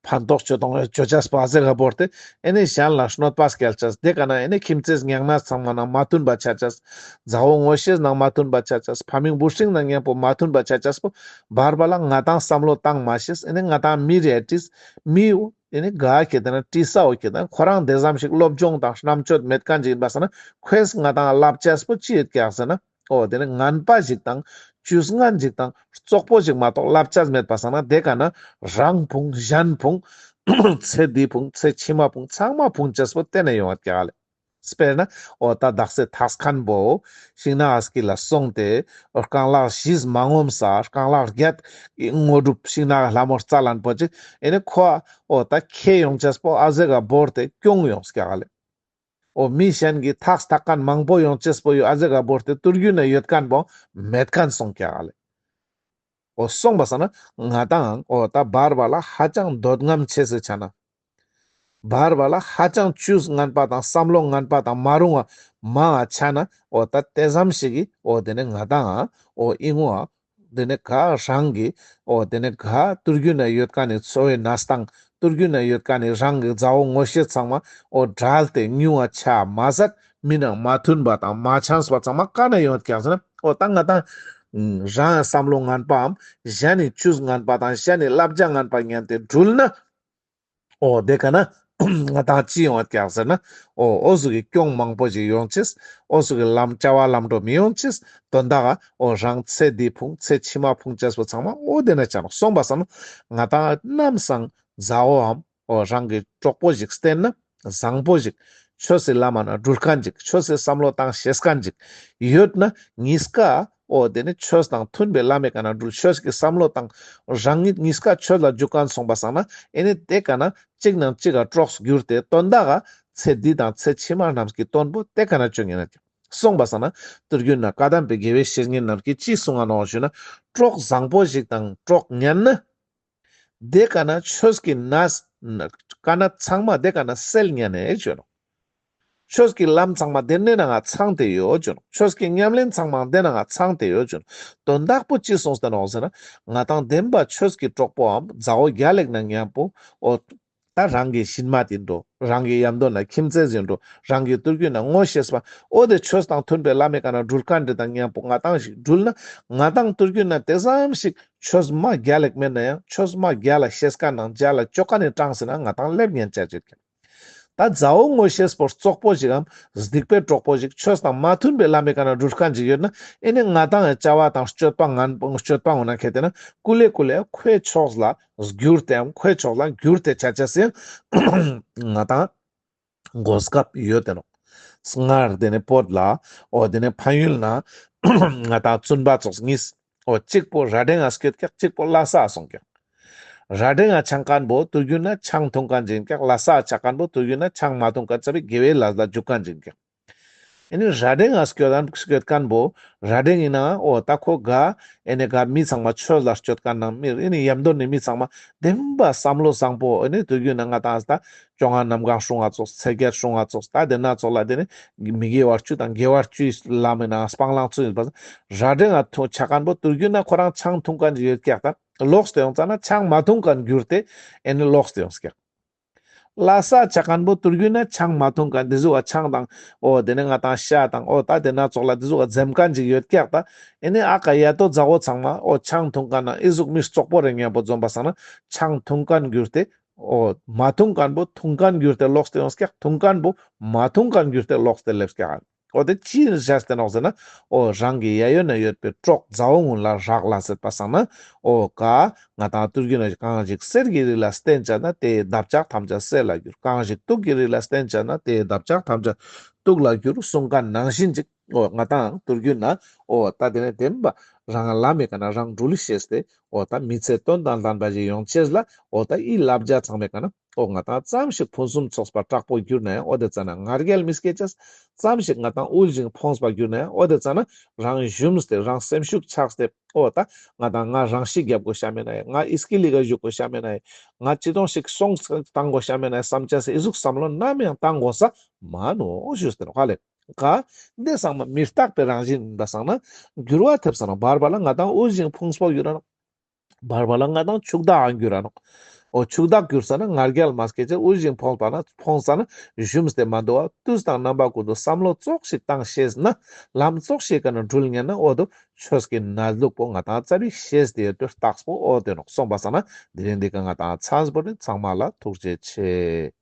ཕན་ཐོགས་བཅོ་སྟངས་བཅོ་ཅེས་པོ་ཨ་ཟེར་ག་བོར་ཏེ་ཨེ་ནི་གཞན་ལ་གནོད་པ་སྐྱལ་ཅེས་དེ་ག་ན་ཨེ་ནི་ཁྱིམ་མཚེས་ཉང་ན་ཚང་མ་ནང་མ་མཐུན་པ་ཆ་ཅེས། མཛའ་བོ་ངོ་ཤེས་ནང་མ་མཐུན་པ་ཆ་ཅེས། ཕ་མིང་བུ་སྲིང་ནང་མཉམ་པོ་མ་མཐུན་པ་ཆ་ཅེས་པོ་བར་བར་ལ་ང་དང་བསམ་བློ་བཏང་མ་ཤེས་ཨེ་ནི་ང་དང་མི་རེ་དྲིས་མི་འོ་ཨེ་ནི་ག་ཁེ་ཏེ་ན་དྲིས་ས་འོ་ཁེ་ཏེ་ན་ཁོ་རང་དེ་ཙམ་ཞིག་སློབ་སྦྱོང་དང་རྣམ་དཔྱོད་མེད་མཁན་ཅིག་ཡིན་པ་སང་ན་ཁོས་ང་དང་ལབ་ཅེས་པོ་ཅི་ཡོད་ཀྱག་ཟེར་ན། འོ་དེ་ནི་ངན་པ་ཞིག་དང་བཅུ་ངན་ཞིག་དང་རྩོག་པོ་ཞིག་མ་གཏོགས་ལབ་ཅེས་མེད་པ་སང་ན་དེ་ག་ན་རང་ཕུང་གཞན་ཕུང་ཚེ་འདི་ཕུང་ཚེ་ཕྱི་མ་ཕུང་ཚང་མ་ཕུང་ཅེས་པོ་དེ་ནས་ཡོང་བ་ཀྱག་ལེ། དཔེར་ན་འོ་ད་དག་ས་ཐག་ཁན་པོ་ཤིང་ནགས་སྐྱིད་ལ་སོང་སྟེ་རྐང་ལག་བཞི་མ་ངོམས་ས་རྐང་ལག་བརྒྱད་དངོས་གྲུབ་ཤིང་ནགས་ལྷ་མོ་རྩ་ལན་པོ་ཅིག་ཨེ་ནི་ཁོ་འོ་ད་ཁེ་ཡོང་ཅེས་པོ་ཨ་ཟེ་ག་བོར་ཏེ་སྐྱོང་ཡོང་ཀྱག་ལེ། འོ་མི་གཞན་གྱི་ཐག་ཐག་མཁན་མང་པོ་ཡོང་ཅེས་པོ་ཡོད་ཨ་ཟེ་ག་བོར་ཏེ་ཏུར་རྒྱུ་ན་ཡོད་མཁན་པོ་མེད་མཁན་སོང་ཀྱག་ལེ། འོ་སོང་པ་སང་ན་ང་དང་འོ་ད་བར་བར་ལ་ཧ་ཅང་འདོད་རྔམ་ཆེ་སེ་ཆ་ན། བར་བར་ལ་ཧ་ཅང་བཅུ་ངན་པ་དང་བསམ་བློ་ངན་པ་དང་མ་རུང་བ་མང་ང་ཆ་ན་འོ་ད་དེ་ཙམ་ཞིག་གིས་འོ་དེ་ནི་ང་དང་འོ་ཨི་ངོ་ཨ། དེ་ནི་ག་རང་གི་འོ་དེ་ནི་ག་ཏུར་རྒྱུ་ན་ཡོད་མཁན་ནི་འཚོ་བའི་གནས་སྟངས་ཏུར་རྒྱུ་ན་ཡོད་མཁན་ནི་རང་གི་མཛའ་བོ་ངོ་ཤེས་ཚང་མ་འོ་བྲལ་ཏེ་ཉུང་ང་ཆ་མ་ཟད་མི་ནང་མ་མཐུན་པ་དང་མ་འཆམས་པ་ཚང་མ་ག་ན་ཡོང་བ་ཀྱག་ཟེར་ན་འོ་ད་ང་དང་རང་བསམ་བློ་ངན་པའམ་གཞན་ནི་བཅུ་ངན་པ་དང་གཞན་ནི་བསླབ་བྱ་ངན་པ་ཉན་ཏེ་འགྲུལ་ན། འོ་དེ་ག་ན་ང་དང་ཅི་ཡོང་བ་ཀྱག་ཟེར་ན། འོ་འོ་ཟུག་གི་སྐྱོན་མང་པོ་ཞིག་ཡོང་ཅེས། འོ་ཟུག་གི་ལམ་བྱ་བ་ལམ་འགྲོ་མི་ཡོང་ཅེས། དོན་དག་ག་འོ་རང་ཚེ་འདི་ཕུང་ཚེ་ཕྱི་མ་ཕུང་ཅེས་པོ་ཚང་མ་འོ་དེ་ན་ཆ་ནོག་སོང་པ་སང་ན་ང་དང་ནམ་སང་མཛའ་བོའམ་འོ་རང་གི་གྲོགས་པོ་ཞིག་བསྟེན་ན་བཟང་པོ་ཞིག་ཆོས་སི་ལམ་ན་འགྲུལ་མཁན་ཅིག་ཆོས་སི་བསམ་བློ་བཏང་ཤེས་མཁན་ཅིག་ཡོད་ན་གཉིས་ཀ་འོ་དེ་ནི་ཆོས་དང་མཐུན་པའི་ལམ་མེ་ཀ་ན་འགྲུལ་ཆོས་ཀྱི་བསམ་བློ་དང་རང་ཉིད་གཉིས་ཀ་ཆོས་ལ་འཇུག་མཁན་སོང་པ་སང་ན་ཨེ་ནི་དེ་ཀ་ན་གཅིག་ནང་གཅིག་ག་གྲོགས་གྱུར་ཏེ་དོན་དག་ག་ཚེ་འདི་དང་ཚེ་ཕྱི་མ་རྣམས་ཀྱི་དོན་པོ་དེ་ཀ་ན་བཅོ་ཉན་ན་སོང་པ་སང་ན་ཏུར་རྒྱུན་ན་བཀའ་གདམས་པའི་དགེ་བའི་བཤེས་གཉེན་རྣམས་ཀྱིས་ཅི་གསུང་ང་ནོག་ཞུ་ན་གྲོགས་བཟང་པོ་ཞིག་དང་གྲོགས་ཉན་ན། དེ་ཀ་ན་ཆོས་ཀྱི་གནས་ཀ་ན་ཚང་མ་དེ་ཀ་ན་སེལ་ཉན་ནས་བྱོས་ནོག་ཆོས་ཀྱི་ལམ་ཚང་མ་དེ་ནས་ན་ང་ཚང་སྟེ་ཡོད་བྱོས་ནོག་ཆོས་ཀྱི་ཉམས་ལེན་ཚང་མ་དེ་ན་ང་ཚང་སྟེ་ཡོད་བྱོས་ནོག་དོན་དག་པོ་ཅི་གསུངས་ཏེ་ནོག་ཟེར་ན་ང་དང་བདེན་པ་ཆོས་ཀྱི་གྲོགས་པོའམ་མཛའ་བོ་རྒྱལ་ལེགས་ན་མཉམ་པོ་འོ་ད་རང་གི་ཞིན་མ་དེ་འགྲོ་རང་གི་ཡམ་དོན་ན་ཁྱིམ་མཚེས་ཡིན་འགྲོ་རང་གི་ཏུར་རྒྱུན་ན་ངོ་ཤེས་པ་འོ་དེ་ཆོས་དང་མཐུན་པའི་ལམ་མེ་ཀ་ན་འགྲུལ་མཁན་དེ་དང་མཉམ་པོ་ང་དང་ཞིག་འགྲུལ་ན་ང་དང་ཏུར་རྒྱུན་ན་དེ་ཙམ་ཞིག་ཆོས་མ་རྒྱལ་ལེགས་མེད་ན་ཡང་ཆོས་མ་རྒྱལ་ལ་ཤེས་མཁན་ནང་རྒྱལ་ལ་ཅོ་མཁན་ནི་གྲངས་ཟེར་ན་ང་དང་སླེབས་ཉན་ཆ་ཅེས་ཀྱང་། ད་མཛའ་བོ་ངོ་ཤེས་པོ་རྩོག་པོ་ཞིག་གམ་སྡིག་པའི་གྲོགས་པོ་ཞིག་ཆོས་དང་མ་མཐུན་པའི་ལམ་མེ་ཀ་ན་འགྲུལ་མཁན་ཞིག་ཡོད་ན་ཨེ་ནི་ང་དང་ཡང་བྱ་བ་དང་སྤྱོད་པ་ངན་པ་སྤྱོད་པ་འོ་ན་ཁེ་ཏེ་ན་ཀུ་ལེ་ཀུ་ལེ་ཁོའི་ཕྱོགས་ལ་བསྒྱུར་ཏེའམ་ཁོའི་ཕྱོགས་ལ་བསྒྱུར་ཏེ་ཆ་ཆ་སེ་ང་དང་གོ་སྐབས་ཡོད་དེ་ནོག་སྔར་དེ་ནས་བོད་ལ་འོ་དེ་ནས་ཕན་ཡུལ་ན་ང་དང་བཙུན་པ་ཚོགས་གཉིས་འོ་གཅིག་པོ་ར་སྒྲེང་ང་སྐྱོད་ཀྱག་གཅིག་པོ་ལྷ་ས་སོང་ཀྱག་ར་སྒྲེང་ང་ཆང་མཁན་པོ་ཏུར་རྒྱུན་ན་ཆང་འཐུང་མཁན་ཅིག་ཡིན་ཀྱག་ལྷ་ས་ཆ་མཁན་པོ་ཏུར་རྒྱུན་ན་ཆང་མ་འཐུང་མཁན་ཙ་པིག་དགེ་བའི་ལས་ལ་འཇུག་མཁན་ཅིག་ཡིན་ཀྱག་ཨེ་ནི་ར་སྒྲེང་ང་སྐྱོད་མཁན་སྐྱོད་མཁན་པོ་ར་སྒྲེང་ཡིན་ན་འོ་ད་ཁོ་ག་ཨེ་ནི་ག་མི་ཚང་མ་ཆོས་ལ་སྐྱོད་མཁན་ནང་མི་ཨེ་ནི་ཡམ་དོན་ནི་མི་ཚང་མ་བདེན་པ་བསམ་བློ་བཟང་པོ་ཨེ་ནི་ཏུར་རྒྱུན་ན་ང་དང་ད་བཅོ་ལྔ་གནམ་གང་སྲུང་ང་ཚོགས་ཚེས་བརྒྱད་སྲུང་ང་ཚོགས་ད་དེ་ན་ཚོགས་ལ་དེ་ནི་མི་དགེ་བ་བཅུ་དང་དགེ་བ་བཅུའི་ལམ་མེ་ན་སྤང་བླང་ཚུལ་ཡིན་པ་ར་སྒྲེང་ང་ཐུག་ཆ་མཁན་པོ་ཏུར་རྒྱུན་ན་ཁོ་རང་ཆང་འཐུང་མཁན་ཅིག་ཡོད་ཀྱག་ད་ལོགས་ཏེ་ཡོང་ཙ་ན་ཆང་མ་འཐུང་མཁན་གྱུར་ཏེ་ཨེ་ནི་ལོགས་ཏེ་ཡོང་ཀྱག་ལྷ་ས་ཆ་མཁན་པོ་ཏུར་རྒྱུན་ན་ཆང་མ་འཐུང་མཁན་དེ་ཟུག་ག་ཆང་དང་འོ་དེ་ནས་ང་དང་ཤ་དང་འོ་ད་དེ་ན་ཚོགས་ལ་དེ་ཟུག་ག་འཛེམ་མཁན་ཅིག་ཡོད་ཀྱག་ད་ཨེ་ནི་ཨ་ཀ་ཡ་ཏོ་མཛའ་བོ་ཚང་མ་འོ་ཆང་འཐུང་མཁན་ན་ཨི་ཟུག་མི་རྩོག་པོ་རེ་མཉམ་པོ་འཛོམས་པ་སང་ན་ཆང་འཐུང་མཁན་གྱུར་ཏེ་འོ་མ་འཐུང་མཁན་པོ་འཐུང་མཁན་གྱུར་ཏེ་ལོགས་ཏེ་ཡོང་ཀྱག་འཐུང་མཁན་པོ་མ་འཐུང་མཁན་གྱུར་ཏེ་ལོགས་ཏེ་སླེབས་ཀྱག་འོ་དེ་ཅི་བཞག་སྟེ་ནོག་ཟེར་ན། འོ་རང་གི་གཡས་གཡོན་ན་ཡོད་པའི་གྲོགས་མཛའ་བོ་ཀུན་ལ་རག་ལས་ཟེར་པ་སང་ན། འོ་ཀ་ང་དང་ཏུར་རྒྱུན་ན་གང་ཞིག་གསེར་གྱི་རི་ལ་བརྟེན་བྱས་ན། དེའི་འདབ་ཆགས་ཐམས་ཅད་གསེར་ལ་འགྱུར། གང་ཞིག་དུག་གི་རི་ལ་བརྟེན་བྱས་ན། དེའི་འདབ་ཆགས་ཐམས་ཅད་དུག་ལ་འགྱུར། གསུངས་མཁན་ནང་བཞིན་ཅིག་འོ་ང་ཏང་དུར་གྱུར་ན་འོ་ད་དེ་ནས་དེ་མ་པ་རང་ལམ་མེ་ཀ་ན་རང་གྲུལ་ཤེས་ཏེ་འོ་ད་མི་ཚེ་དོན་དང་ལྡན་པ་ཞིག་ཡོང་ཅེས་ལ་འོ་ད་ཨི་བསླབ་བྱ་ཚང་མེ་ཀ་ན་འོ་ང་ཏང་ཙམ་ཞིག་ཕུན་སུམ་ཚོགས་པ་དྲག་པོ་གྱུར་ན་ཡང་འོ་དེ་ཙ་ན་ང་རྒྱལ་མི་སྐྱེ་ཅེས། ཙམ་ཞིག་ང་ཏང་དབུལ་ཞིང་ཕོངས་པ་གྱུར་ན་ཡང་འོ་དེ་ཙ་ན་རང་ཞུམས་ཏེ་རང་སེམས་ཤུགས་ཆག་སྟེ་འོ་ད་ང་ཏང་ང་རང་ཤི་རྒྱབ་དགོས་ཤ་མེད་ན་ཡང་ང་ཨི་སྐྱིད་ལི་ག་བཞུགས་དགོས་ཤ་མེད་ན་ཡང་ང་ཅི་ཏོང་ཞིག་སོང་བཏང་དགོས་ཤ་མེད་ན་ཡང་བསམ་ཅེས་ཨི་ཟུག་བསམ་བློ་ནམ་ཡང་བཏང་དགོས་ས་མ་ནོག་ཞུས་ཏེ་ནོག་ཧ་ལེ། ག་འདི་ཚང་མ་མི་རྟག་པའི་རང་བཞིན་ཡིན་པ་སང་ན་འགྱུར་བ་ཐེབས་ས་ནོག་བར་བར་ལ་ང་ཏང་དབུལ་ཞིང་ཕོངས་པོ་གྱུར་ར་ནོག་བར་བར་ལ་ང་ཏང་ཕྱུག་བདག་འགྱུར་ར་ནོག་འོ་ཕྱུག་བདག་གྱུར་ས་ན་ང་རྒྱལ་མ་སྐྱེ་ཅེས། དབུལ་ཞིང་ཕོངས་པ་ན་ཕོངས་ས་ན་ཞུམས་ཏེ་མ་འདུག་པ་དུས་དང་རྣམ་པ་ཀུན་ཏུ་བསམ་བློ་ཙོགས་ཤིག་བཏང་ཤེས་ན་ལམ་ཙོགས་ཤིག་ག་ན་འགྲུལ་ཉན་ན་འོ་དོ་ཆོས་ཀྱི་གནས་ལུགས་པོ་ང་ཏང་རྩ་བའི་ཤེས་ཏེ་ཡོད་དོ་རྟགས་པོ་འོ་དེ་ནོག་སོང་པ་སང་ན་དེ་རིང་འདི་ཀ་ང་ཏང་ཚང་པོ་ནི་ཚང་མ་ལ་ཐུགས་རྗེ་ཆེ།